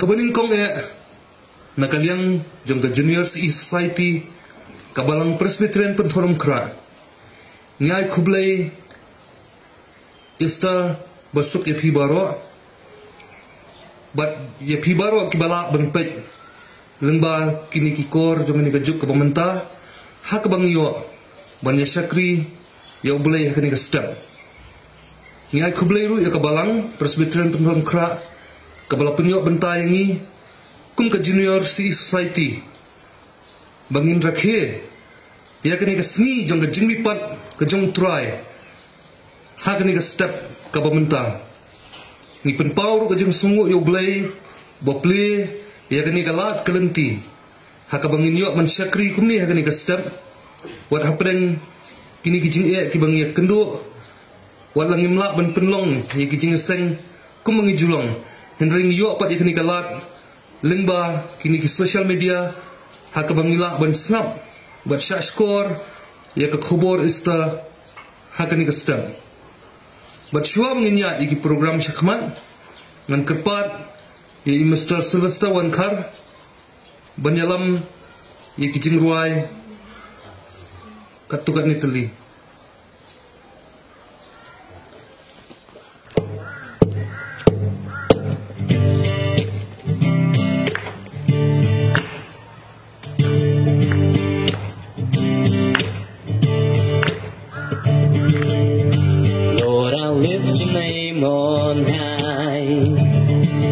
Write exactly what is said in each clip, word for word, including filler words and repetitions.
Kaba nyngkong eh, na ka liang jong ka Junior C E Society, ka Balang Presbyterian Pynthorumkhrah, ngi ai khublei Easter basuk ïa phi baroh, bad ïa phi baroh kiba lah ban peit lyngba kine ki kor jong kane ka juk kaba mynta, ha kaba ngi ïoh ban ïa shakri ïa U Blei ha kane ka step. Ngi ai khublei ruh ïa ka Balang Presbyterian Pynthorumkhrah, kaba la pynïoh bynta ïa ngi kum ka Junior C E Society, ba ngin rakhe ïa kane ka sngi jong ka jingmihpat ka jong U Trai ha kane ka step kaba mynta. Ngi pynpaw ruh ka jingsngewnguh ïa U Blei ba plie ïa kane ka lad ka lynti, ha kaba ngin ïoh ban shakri kumne ha kane ka step. Wat hapdeng kine ki jingeh kiba ngi ïakynduh, wat la ngim lah ban pynlong ïa ki jingïaseng kumba ngi ju long, hynrei ngi ïoh pat ïa kane ka lad lyngba kine ki social media, ha kaba ngi lah ban sngap bad shahshkor ïa ka khubor Easter ha kane ka step. Bad shuwa ba ngin ïaid ïa ki program shakhmat, ngan kyrpad ïa i Mister Sylvester Wankhar ban ïalam ïa ki jingrwai katto katne tylli. Lord, I lift your name on high.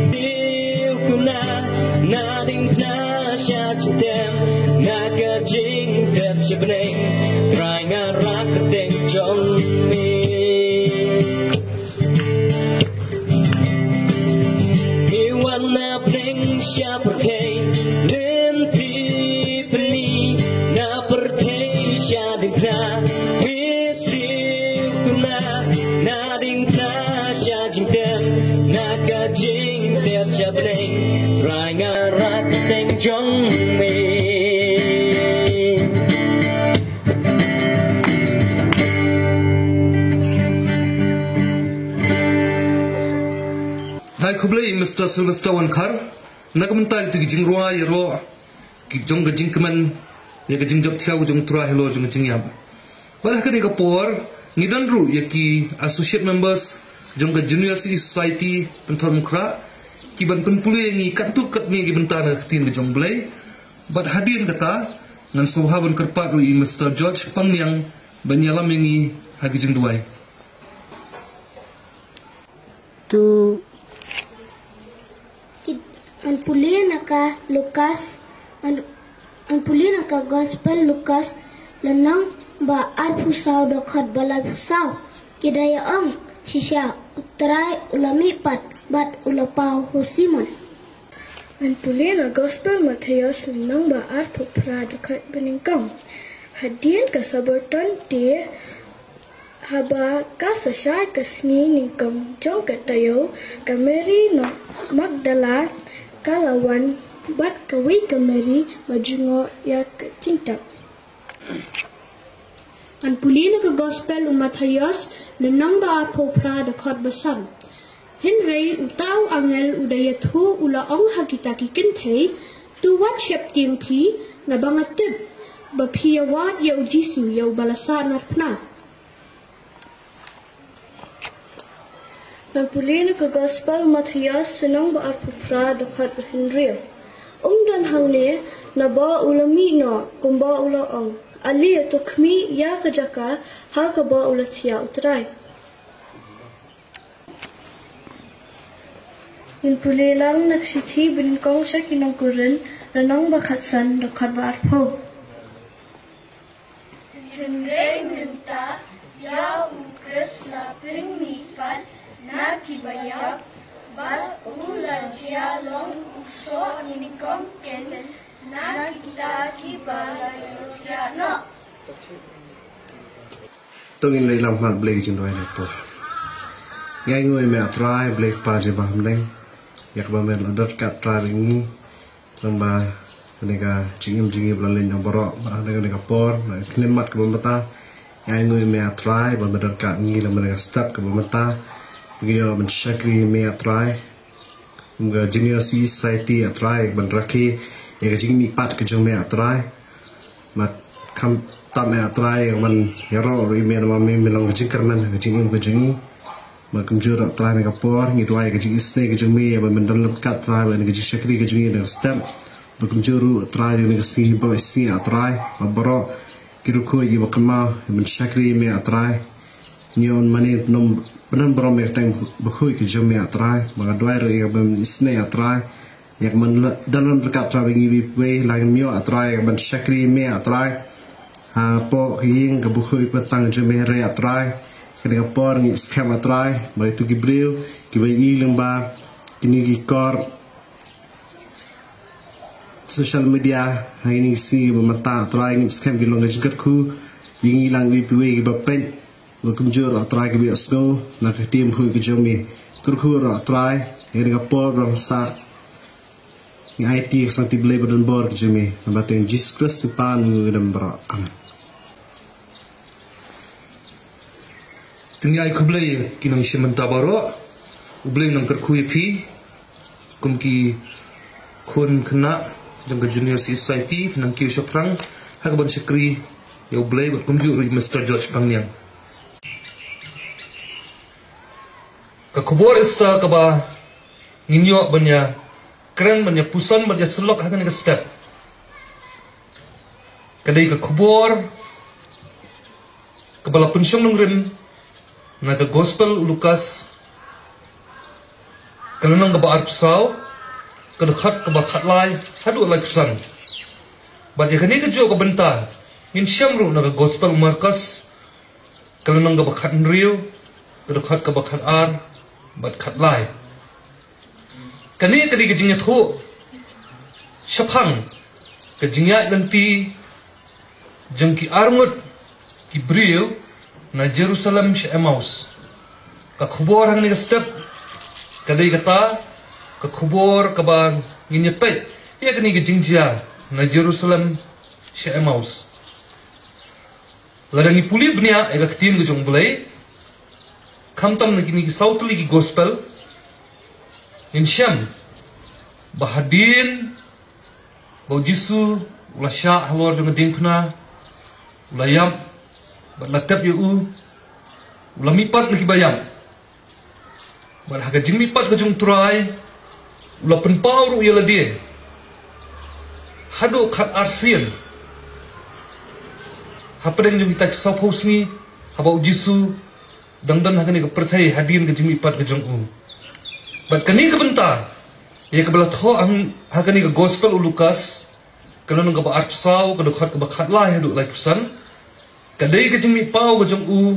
Dei u khynnah, na ding khynnah sha jingtem, na ka jingtep sha bneng, Trai nga rak kyrteng jong me. Me wan na pdeng sha pyrthei, lynti pyni na pyrthei sha diengphna. Me siew kumne na diengphna sha jingtep, na ka jingtep sha bneng, Trai nga rak kyrteng jong me. Hai khublei Mister Sylvester Wankhar, na ka bynta kito ki jingrwai ïaroh ki jong ka jingkmen ïa ka jingjop thiaw ka jong U Trai halor jong ka jingïap. Bad ha kane ka por ngi don ruh ïa ki associate members jong ka Junior C E Society Pynthorumkhrah, ki ban pynpule ïa ngi katto katne ki bynta na ka ktien ka jong U Blei. Bad hadien kata ngan sngewbha ban kyrpad ruh ïa i Mister George Pangniang ban ïalam ïa ngi ha ki jingduwai. To Ngan pule na ka Lukas, ngan, ngan pule na ka Gospel Lukas, lynnong ba arphew saw, dkhot ba laiphew saw. Ki da ïa ong, shisha U Trai u la mihpat bad u la paw ha u Simon. Ngan pule na Gospel Mathaios, lynnong ba arphew phra, dkhot ba nyngkong. Hadien ka sabbaton te, haba ka sa shai ka sngi nyngkong jong ka taïew, ka Mari na Magdala ka la wan bad kawei ka Mari ba ju ngon ïa ka jingtep. Ngan pule na ka Gospel u Mathaios, lynnong ba arphew phra, dkhot ba san. Hynrei uta u angel u da ïathuh, u la ong ha kita ki kynthei, to wat sheptieng phi, naba nga tip ba phi ïawad ïa u Jisu, ïa uba la sahnarphna. Ngan pule na ka Gospel Mathaios, lynnong ba arphew phra, dkhot ba hynriew. Um don hangne, naba u la mih noh kumba u la ong. Ale, to khmih ïa ka jaka ha kaba u la thiah U Trai. Ngin pule lang na ka shithi ba nyngkong sha ki nong Korinth, lynnong ba khatsan, dkhot ba arphew. Hynrei mynta ïa u Khrist la pynmihpat na kiba ïap, bad u la jia long u soh nyngkong keiñ na kita kiba la ïoh thiah noh. To ngin ïalam ha U Blei ka jingduwai na ka por. Ngi ainguh ïa me, A Trai Blei Kpa jong U Kpa Hynmen, ïa kaba me la don ryngkat Trai bad ngi, lyngba kane ka jingim jingim ba la leit noh baroh, bad ha kane ka por, ha kane ka mat kaba mynta. Ngi ainguh ïa me, A Trai, ba me don ryngkat ngi lyngba kane ka step kaba mynta, ba ngi ïoh ban shakri ïa me, A Trai. Ka Junior Civil Society, A Trai, ban rakhe ïa ka jingmihpat ka jong me, A Trai. Bad khamtam, A Trai, ban ïaroh ruh ïa me namar me long ka jingkyrmen ka jingim ka jong ngi. Bad kumjuh ruh, A Trai, na ka por ngi duwai ka jingisynei ka jong me, ban don lem ryngkat, A Trai, bad ka jingshakri ka jong ngi na ka step. Bad kumjuh ruh, A Trai, na ka sngi baroh sngi, A Trai, bad baroh ki riewkhuid kiba kynmaw ban shakri ïa me, A Trai. Ngi ong mane, pynban, pynban baroh ïa ka kyrteng bakhuid ka jong me, A Trai. Bad nga duwai ruh ïa ka ban isynei, A Trai. Ïa ka ban la-, don lem ryngkat, A Trai, bad ngi iwei pa iwei, la ngim ïoh, A Trai, ïa ka ban shakri ïa me, A Trai. Hapoh ka ïing kaba khuid kaba tang jong me, hynrei, A Trai, kane ka por ngi skhem, A Trai, ba kito ki briew kiba ïohi lyngba kine ki kor social media ha kine ki sngi ba mynta, A Trai, ngi skhem ki long ka jingkyrkhu ïa ngi lang iwei pa iwei kiba peit. Bad kumjuh ruh, A Trai, kiba ïohsngew na ka ktien bakhuid ka jong me. Kyrkhu ruh, A Trai, ïa kane ka por ba ngi sa ngi aiti ka sangti Blei ba donbor ka jong me. Namar ka kyrteng Jisu Khrist, U Kpa, U Nongpynim baroh. Amen. Te ngi ai khublei ïa ki nongshim bynta baroh. U Blei un nang kyrkhu ïa phi. Kum ki khun khynnah jong ka Junior Civil Society, nang kiew shaphrang ha ka ban shakri ïa U Blei, bad kumjuh ruh ïa u Mister George Pangniang. Ka khubor Easter kaba ngin ïoh ban ïa kren, ban ïa puson, ban ïa syllok ha kane ka step, ka dei ka khubor kaba la pynshong nongrim na ka Gospel u Lukas, ka lynnong kaba arphew saw, ka dkhot kaba khatlai haduh laiphew san. Bad ïa kane kajuh ka bynta ngin shem ruh na ka Gospel u Markos, ka lynnong kaba khathynriew, ka dkhot kaba khatar bad khatlai. Kane ka dei ka jingïathuh shaphang ka jingïaid lynti jong ki arngut ki briew na Jerusalem sha Emmaus. Ka khubor hangne ka step ka dei kata ka khubor kaba ngin ïa peit ïa kane ka jingjia na Jerusalem sha Emmaus. Lada ngi pule bniah ïa ka ktien ka jong U Blei, khamtam na kine ki saw tylli ki gospel, ngin shem ba hadien ba u Jisu u la shah halor jong ka diengphna, u la ïap, bad la tep ïa u, u la mihpat na kiba ïap. Bad ha ka jingmihpat ka jong U Trai, u la pynpaw ruh ïa lade haduh khatar sien hapdeng jong kita ki sawphew sngi, haba u Jisu dang don ha kane ka pyrthei hadien ka jingmihpat ka jong u. Bad kane ka bynta ïa kaba la thoh ha kane ka Gospel u Lukas, ka lynnong kaba arphew saw, ka dkhot kaba khatlai haduh laiphew san, ka dei ka jingmihpaw ka jong u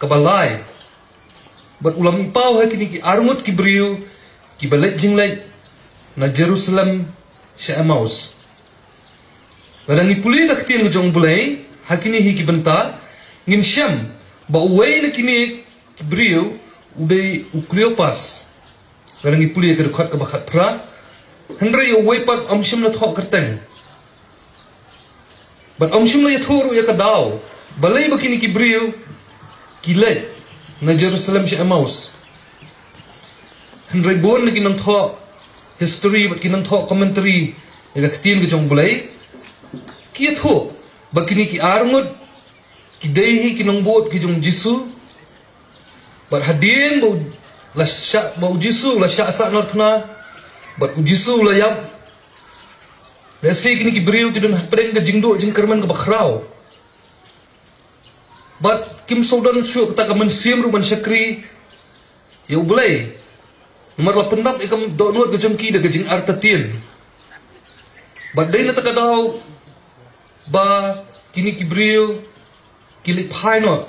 kaba lai. Bad u la mihpaw ha kine ki arngut ki briew kiba leit jingleit na Jerusalem sha Emmaus. Lada ngi pule ka ktien ka jong U Blei ha kine hi ki bynta, ngin shem ba uwei na kine ki briew u dei u Kleopas. Lada ngi pule ka dkhot kaba khatphra, hynrei uwei pat ym shym la thoh kyrteng. Bad ym shym la ïathuh ruh ïa ka daw balei ba kine ki briew ki leit na Jerusalem sha Emmaus. Hynrei bun na ki nongthoh history bad ki nongthoh commentary ïa ka ktien ka jong U Blei, ki ïathuh ba kine ki arngut ki dei hi ki nongbud ki jong u Jisu. Bad hadien ba u la shah, ba u Jisu u la shah sahnarphna, bad u Jisu u la ïap, lehse kine ki briew ki don hapdeng ka jingduh jingkyrmen kaba khraw. Bad kim sngewdon shuh kata ka mynsiem ruh ban shakri ïa U Blei. Namar la pyndap ïa ka dohnud ka jong ki da ka jingartatien. Bad dei na kata ka daw ba kine ki briew ki leit phai noh.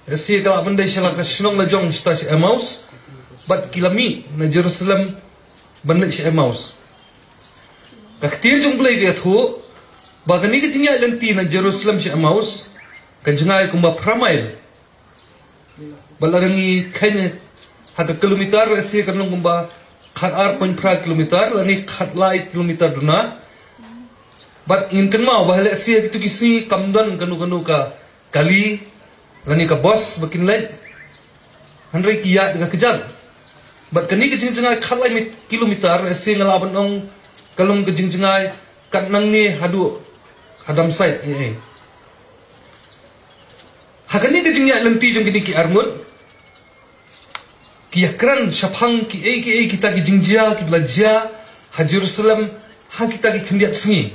Lehse ka lah ban dei sha la ka shnong la jong shata sha Emmaus, bad ki la mih na Jerusalem ban leit sha Emmaus. Ka ktien jong U Blei ka ïathuh ba kane ka jingïaid lynti na Jerusalem sha Emmaus ka jngai kumba phra mail. Bad lada ngi kheiñ ha ka kilometer, lehse kan long kumba khatar point phra kilometer lane khatlai kilometer duna. Bad ngin kynmaw ba lehse ha kito ki sngi kam don kano kano ka kali lane ka bos ba kin leit. Hynrei ki ïaid da ka kjat. Bad kane ka jingjngai khatlai kilometer, eh, sien nga lah ban ong ka long ka jingjngai kat nangne haduh ha Damsait, eh, eh. Ha kane ka jingïaid lynti jong kine ki arngut, ki ïakren shaphang kiei kiei kita ki jingjia kiba la jia ha Jerusalem ha kita ki khyndiat sngi.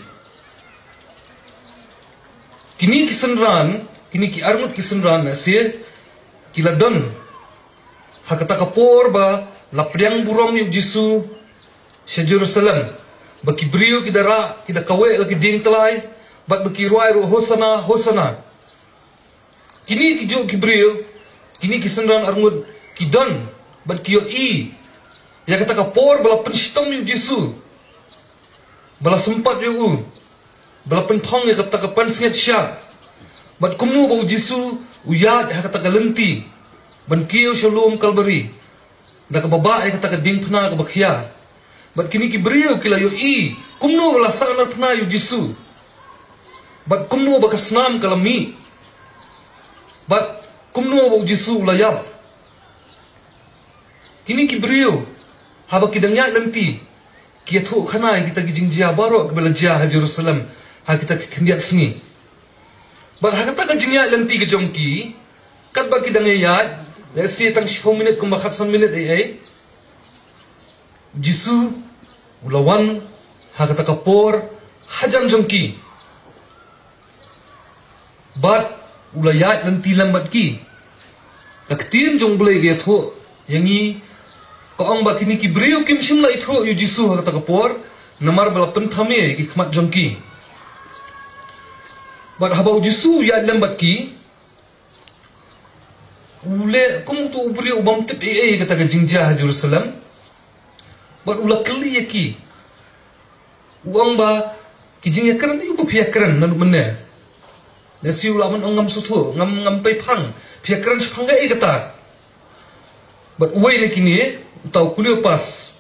Kine ki synran, kine ki arngut ki synran, eh, sien ki la don ha kata ka por ba la pdiang burom ïa u Jisu sha Jerusalem, ba ki briew ki da rah, ki da kaweh la ki dieng tlai, bad ba ki rwai ruh, "Hosana, Hosana." Kine ki juh ki briew, kine ki synran arngut ki don bad ki ïohi ïa kata ka por ba la pynshitom ïa u Jisu, ba la sympat ïa u, ba la pynthong ïa kata ka pansngiat sha, bad kumno ba u Jisu u ïaid ha kata ka lynti ban kiew sha lum Kalbari da kaba bah ïa kata ka diengphna kaba khia. Bad kine ki briew ki la ïohi kumno ba la sahnarphna ïa u Jisu, bad kumno ba ka snam ka la mih, bad kumno ba u Jisu u la ïap. Kine ki briew, haba ki dang ïaid lynti, ki ïathuh khana ïa kita ki jingjia baroh kiba la jia ha Jerusalem ha kita ki khyndiat sngi. Bad ha kata ka jingïaid lynti ka jong ki, katba ki dang ïaid, let's say tang shiphew minit kumba khatsan minit, eh, eh, u Jisu u la wan ha kata ka por hajan jong ki, bad u la ïaid lynti lem bad ki. Ka ktien jong U Blei ka ïathuh ïa ngi, ka ong ba kine ki briew kim shym la ithuh ïa u Jisu ha kata ka por, namar ba la pynthame ïa ki khmat jong ki. Bad haba u Jisu u ïaid lem bad ki, u leh kum uto u briew u bym tip ei ei ïa kata ka jingjia ha Jerusalem. Bad u la kylli ïa ki, u ong ba, "Ki jingïakren aïu ba phi ïakren naduh mynne?" Lehse u lah ban ong, "Ngam sngewthuh, ngam, ngam pei phang. Phi ïakren shaphang kaei kata?" Bad uwei na kine, uta u Kleopas,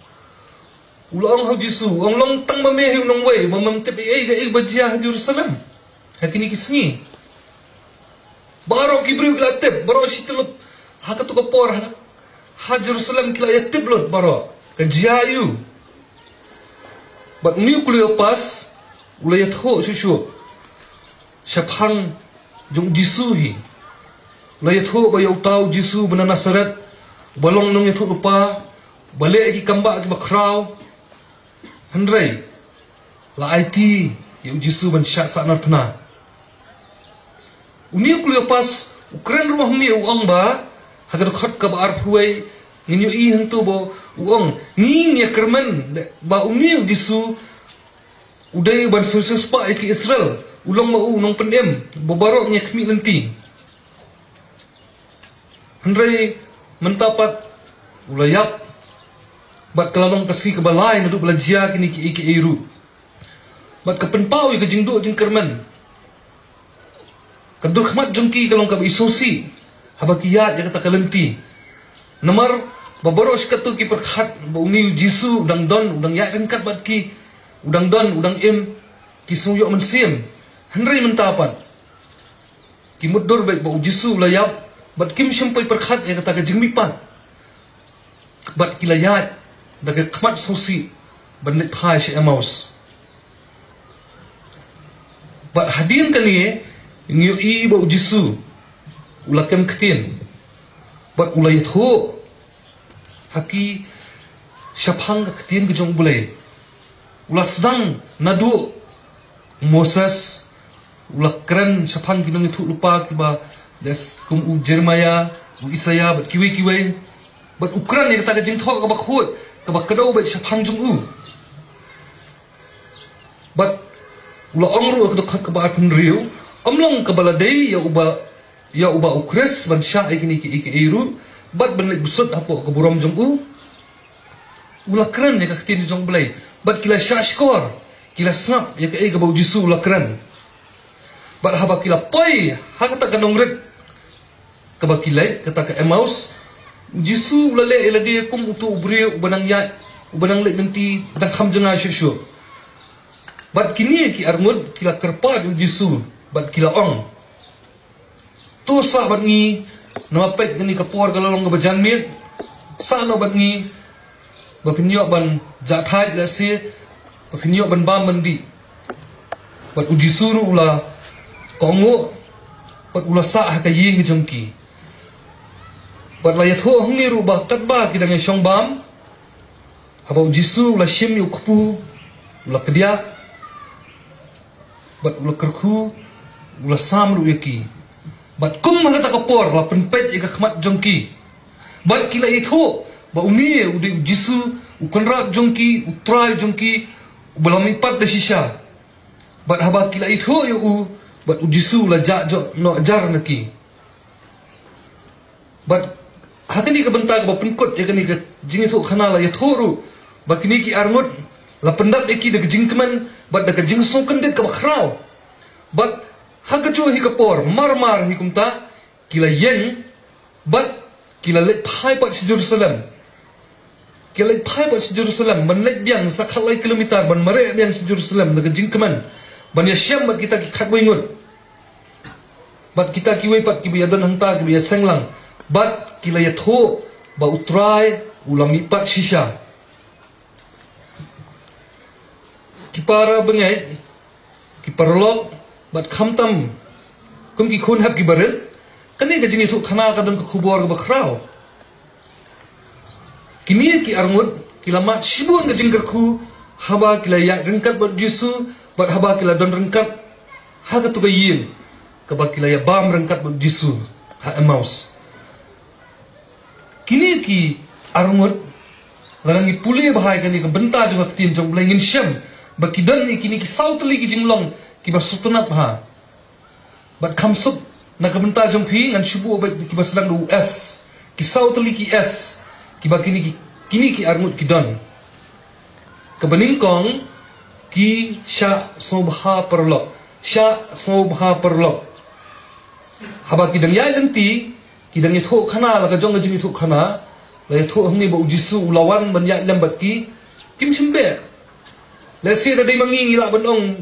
u la ong ha u Jisu, u ong, "Long tang ba me hi u nongwei ba mem tip ei ei kaei ba jia ha Jerusalem ha kine ki sngi. Baroh ki briew ki la tip, baroh shi tylli ha kato ka por ha, ha Jerusalem ki la ïa tip lut baroh ka jia aïu." Bad une u Kleopas u la ïathuh shuh shuh shaphang jong u Jisu hi. U la ïathuh ba ïa uta u Jisu ba na Nasaret, uba long nongïathuhlypa, uba leh ïa ki kambah kiba khraw. Hynrei la aiti ïa u Jisu ban shah sahnarphna. Une u Kleopas u kren ruh hangne, u ong ba, ha ka dkhot kaba arphew wei, ngin ïohi hangto ba u ong, "Ngi ngi ïakyrmen ba une u Jisu u dei uban sngewsih spah ïa ki Israel, u long ma u u nongpynim ba baroh ngi ïa khmih lynti." Hynrei mynta pat u la ïap, bad ka la long ka sngi kaba lai naduh ba la jia kine kiei kiei ruh. Bad ka pynpaw ïa ka jingduh jingkyrmen. Ka dur khmat jong ki ka long kaba isynei haba ki ïaid ïa kata ka lynti. Namar ba baroh shi katto ki pyrkhat ba une u Jisu u dang don, u dang ïaid ryngkat bad ki, u dang don, u dang im, ki sngew ïoh mynsiem. Hynrei mynta pat ki mutdur beit ba u Jisu u la ïap, bad kim shym poi pyrkhat ïa kata ka jingmihpat. Bad ki la ïaid da ka khmat sngewsih ban leit phai sha Emaus. Bad hadien kane ngi ïohi ba u Jisu u la kem ktien, bad u la ïathuh ha ki shaphang ka ktien ka jong U Blei. U la sdang naduh u Moses, u la kren shaphang ki nongïathuhlypa kiba leh kum u Jeremiah, u Isaiah, bad kiwei kiwei. Bad u kren ïa kata ka jingthoh kaba khuid, kaba kdew beit shaphang jong u. Bad u la ong ruh ha ka dkhot kaba arphew hynriew, ym long kaba la dei ïa uba, ïa uba u Khrist ban shah ïa kine kiei kiei ruh, bad ban leit bsut hapoh ka burom jong u. U la kren ïa ka ktien jong U Blei. Bad ki la shahshkor, ki la sngap ïa kaei kaba u Jisu u la kren. Bad haba ki la poi ha kata ka nongrit kaba ki leit, kata ka Emaus, u Jisu u la leh ïa lade kum uto u briew uba nang ïaid, uba nang leit lynti, dang kham jngai shuh shuh. Bad kine ki arngut ki la kyrpad ïa u Jisu, bad ki la ong, "To sah bad ngi, namar peit kane ka por ka la long kaba janmiet, sah noh bad ngi, ba phin ïoh ban jah thait lehse ba phin ïoh ban bam ban dih. Bad u Jisu ruh u la kohnguh bad u la sah ha ka ïing ka jong ki. Bad la ïathuh hangne ruh ba katba ki dang ïashong bam, haba u Jisu u la shim ïa u kpu, u la kdiah bad u la kyrkhu, u la sam ruh ïa ki. Bad kum ha kata ka por la pynpeit ïa ka khmat jong ki. Bad ki la ïathuh ba une u dei u Jisu, u Kynrad jong ki, u Trai jong ki, uba la mihpat da shisha. Bad haba ki la ïathuh ïa u, bad u Jisu u la jah noh jar na ki. Bad ha kane ka bynta kaba pynkut ïa kane ka jingïathuhkhana la ïathuh ruh ba kine ki arngut la pyndap ïa ki da ka jingkmen bad da ka jingsngewkyndit kaba khraw. Bad ha kajuh hi ka por, mar mar hi kumta, ki la ïeng bad ki la leit phai pat sha Jerusalem. Ki la leit phai pat sha Jerusalem, ban leit biang sa khatlai kilometer, ban mareh biang sha Jerusalem da ka jingkmen, ban ïashem bad kita ki khatwei ngut. Bad kita kiwei pat kiba ïadon hangta kiba ïaseng lang. Bad ki la ïathuh ba u Trai u la mihpat shisha. Ki para bangeit, ki paralok, bad khamtam kum ki khun hep ki barit, kane ka jingïathuhkhana ka don ka khubor kaba khraw. Kine ki arngut ki la mad shibun ka jingkyrkhu haba ki la ïaid ryngkat bad Jisu, bad haba ki la don ryngkat ha katu ka ïing kaba ki la ïabam ryngkat bad Jisu ha Emmaus. Kine ki arngut, lada ngi pule bha ïa kane ka bynta jong ka ktien jong U Blei, ngin shem ba ki don ïa kine ki saw tylli ki jinglong kiba sngewtynnat bha. Bad kham suk na ka bynta jong phi, ngan shu buh beit kiba sdang da u S. Ki saw tylli ki S kiba kine ki, kine ki arngut ki don. Kaba nyngkong, ki shah sngewbha paralok. Shah sngewbha paralok. Haba ki dang ïaid lynti, ki dang ïathuhkhana, la ka jong ka jingïathuhkhana, la ïathuh hangne ba u Jisu u la wan ban ïaid lem bad ki, kim shym beh. Lehse da dei ma ngi ngi lah ban ong,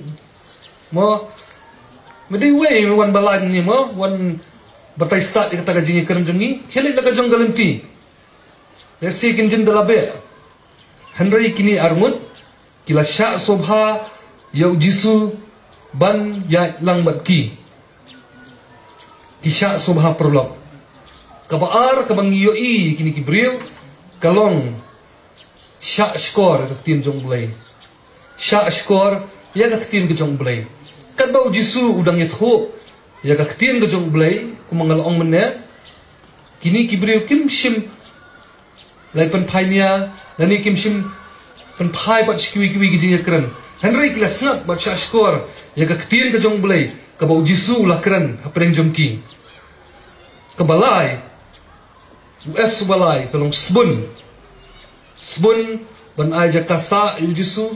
mo, ma dei uwei me wan ba lait ne mo, wan batai stad ïa kata ka jingïakren jong ngi, khie leit la ka jong ka lynti. Lehse kin jin da la beh. Hynrei kine arngut ki la shah sngewbha ïa u Jisu ban ïaid lang bad ki. Ki shah sngewbha paralok. Kaba ar kaba ngi ïohi ïa kine ki briew ka long shah shkor ïa ka ktien jong U Blei. Shah shkor ïa ka ktien ka jong U Blei. Katba u Jisu u dang ïathuh ïa ka ktien ka jong U Blei, kumba nga la ong mynne, kine ki briew kim shym la pynphai nia, lane kim shym pynphai pat sha kiwei kiwei ki jingïakren. Hynrei ki la sngap bad shah shkor ïa ka ktien ka jong U Blei kaba u Jisu u la kren hapdeng jong ki. Kaba lai, u S uba lai ka long sbun. Sbun ban ai jaka sah ïa u Jisu,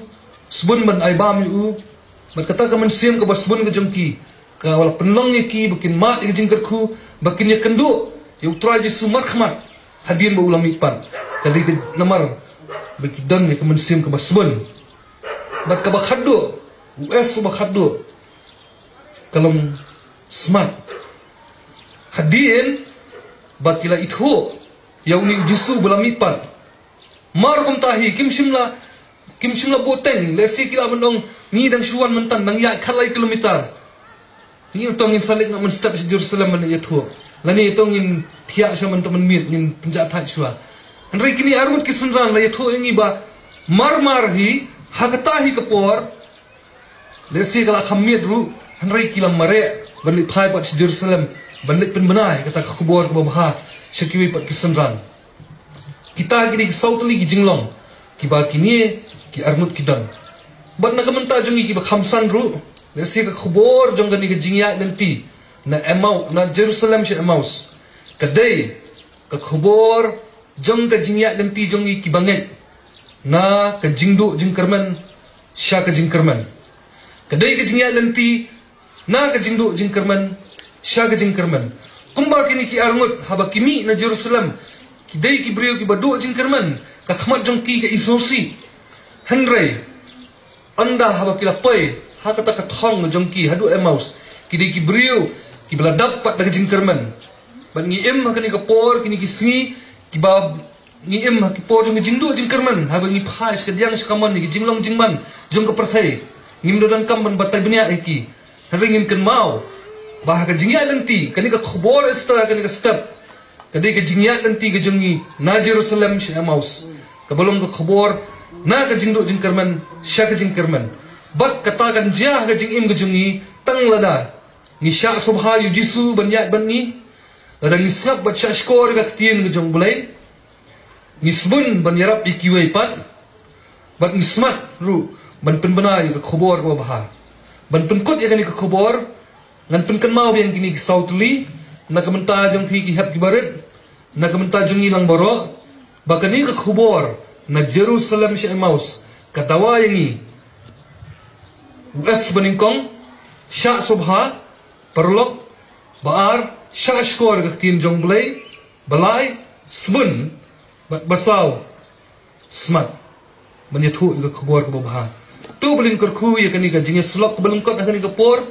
sbun ban ai bam ïa u. Bad kata ka mynsiem kaba sbun ka jong ki ka la pynlong ïa ki ba kin mad ïa ka jingkyrkhu, ba kin ïakynduh ïa u Trai Jisu markhmat hadien ba u la mihpat. Ka dei ka namar ba ki don ïa ka mynsiem kaba sbun. Bad kaba khatduh, u S uba khatduh ka long smat. Hadien ba ki la ithuh ïa une u Jisu ba la mihpat, mar kumta hi kim shym la, kim shym la buh teng. Lehse ki lah ban ong, ngi dang shu wan mynta, dang ïaid khatlai kilometer. Ngi to ngin sa leit noh mynstep sha Jerusalem ban ïathuh, lane to ngin thiah shuwa mynta mynmiet, ngin pynjah thait shuwa. Hynrei kine arngut ki synran la ïathuh ïa ngi ba mar mar hi ha kata hi ka por, lehse ka la kham miet ruh, hynrei ki la mareh ban leit phai pat sha Jerusalem ban leit pynbna ïa kata ka khubor kaba bha sha kiwei pat ki synran. Kita ki dei ki saw tylli ki jinglong kiba kine ki arngut ki don. Bad na ka bynta jong ngi kiba kham san ruh, lehse ka khubor jong kane ka jingïaid lynti na Emmaus, na Jerusalem sha Emmaus, ka dei ka khubor jong ka jingïaid lynti jong ngi kiba ngeit na ka jingduh jingkyrmen sha ka jingkyrmen. Ka dei ka jingïaid lynti na ka jingduh jingkyrmen sha ka jingkyrmen. Kumba kine ki arngut haba ki mih na Jerusalem, ki dei ki briew kiba duh jingkyrmen, ka khmat jong ki ka isngewsih. Hynrei ynda haba ki la poi ha kata ka thong jong ki haduh Emmaus, ki dei ki briew kiba la dap pat da ka jingkyrmen. Bad ngi im ha kane ka por, kine ki sngi kiba Ngi im ha ki por jong ka jingduh jingkyrmen, haba ngi phai sha ka liang sha ka mon ïa ki jinglong jingman jong ka pyrthei, ngim da donkam ban batai bniah ïa ki. Hynrei ngin kynmaw ba ha ka jingïaid lynti, kane ka khubor Esther, kane ka step, ka dei ka jingïaid lynti ka jong ngi na Jerusalem sha Emmaus, kaba long ka khubor na ka jingduh jingkyrmen sha ka jingkyrmen. Bad kata kan jia ha ka jingim ka jong ngi tang lada ngi shah sngewbha ïa u Jisu ban ïaid bad ngi, lada ngi sngap bad shah shkor ïa ka ktien ka jong U Blei, ngi sbun ban ïarap ïa kiwei pat, bad ngi smat ruh ban pynbna ïa ka khubor kaba bha. Ban pynkut ïa kane ka khubor, ngan pynkynmaw biang kine ki saw tylli na ka bynta jong phi ki hep ki barit, na ka bynta jong ngi lang baroh, ba kane ka khubor na Jerusalem sha Emmaus ka dawa ïa ngi, u es banyngkong, shah sngewbha, paralok, ba ar, shah shkor ka ktien jong U Blei, ba lai, sbun, bad ba saw, smat ban ïathuh ïa ka khubor kaba bha. To U Blei un kyrkhu ïa kane ka jingïasyllok kaba lyngkot ha kane ka por,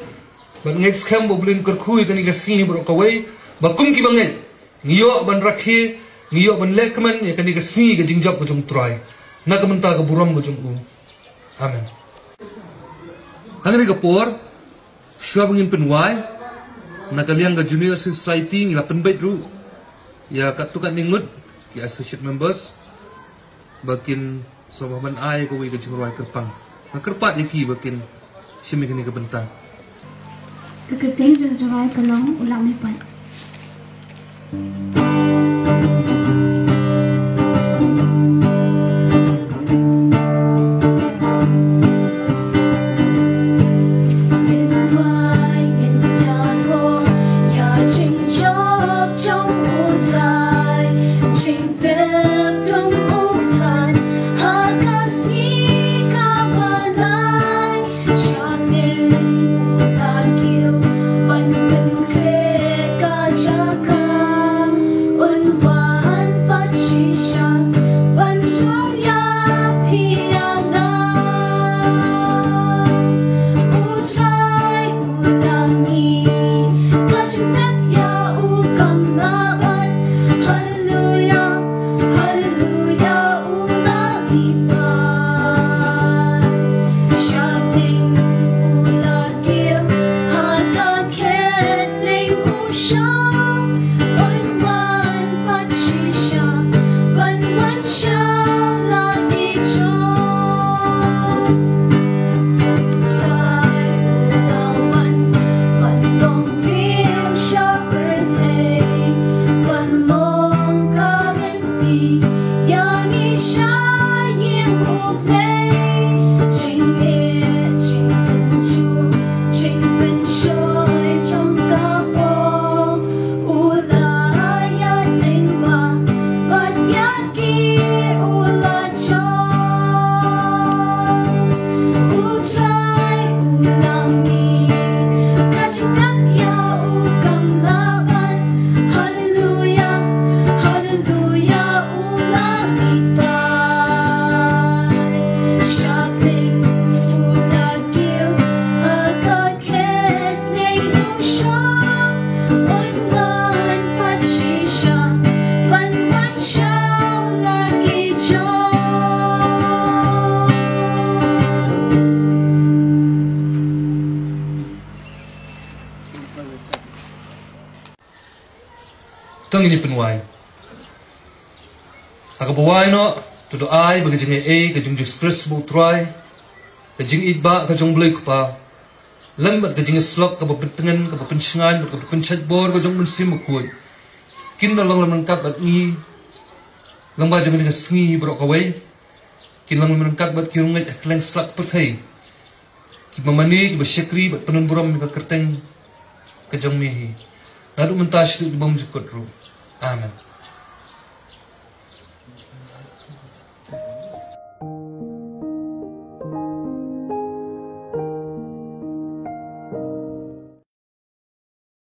bad nga ngeit skhem ba U Blei un kyrkhu ïa kane ka sngi baroh kawei, ba kum kiba ngeit, ngi ïoh ban rakhe, ngi ïoh ban leh kmen ïa kane ka sngi ka jingjop ka jong U Trai, na ka bynta ka burom ka jong u. Amen. Ha kane ka por, shuwa ba ngin pynwai, na ka liang ka Junior Society ngi la pynbeit ruh ïa katto katne ngut ki associate members ba kin sngewbha ban ai kawei ka jingrwai kyrpang. Nga kyrpad ïa ki ba kin shim ïa kane ka bynta. Ka kyrteng jong u jingrwai ka long U Lah Mihpat. Hallelujah, hallelujah, u la lipat. Sha bneng u la kiew ha ka khet bneng u shong. Un wan pat shisha ban wan shaw la ki jong. Trai u la wan ban long briew sha pyrthei, ban long ka Ïa ngi sha ïing U Blei, jingeh, jingpynjur, jingpynshoi jong ka por. U la ïaid lyngba bad ïa ki u la jop. U Trai u la mih, ka jingtep ïa u kam lah ban. Haleluya, haleluya, u la mih pat. Sha bneng u la kiew ha ka khet bneng u shong. Un wan pat shisha ban wan shaw la ki jong. To ngin ïa pynwai. Ha kaba wai noh, to duwai ba ka jingaiei ka jong u Jisu Khrist ba U Trai, ka jingïeit ba ka jong U Blei Kpa, lem bad ka jingïasyllok kaba pyntngen, kaba pynshngaiñ bad kaba pynshait bor ka jong U Mynsiem Bakhuid, kin da long lem ryngkat bad ngi lyngba jong kane ka sngi baroh kawei. Kin long lem ryngkat bad ki riewngeit ha kylleng satlak pyrthei, kiba mane, kiba shakri bad pyndon burom ïa ka kyrteng ka jong me hi, naduh mynta shaduh ki bymjukut ruh. Amen.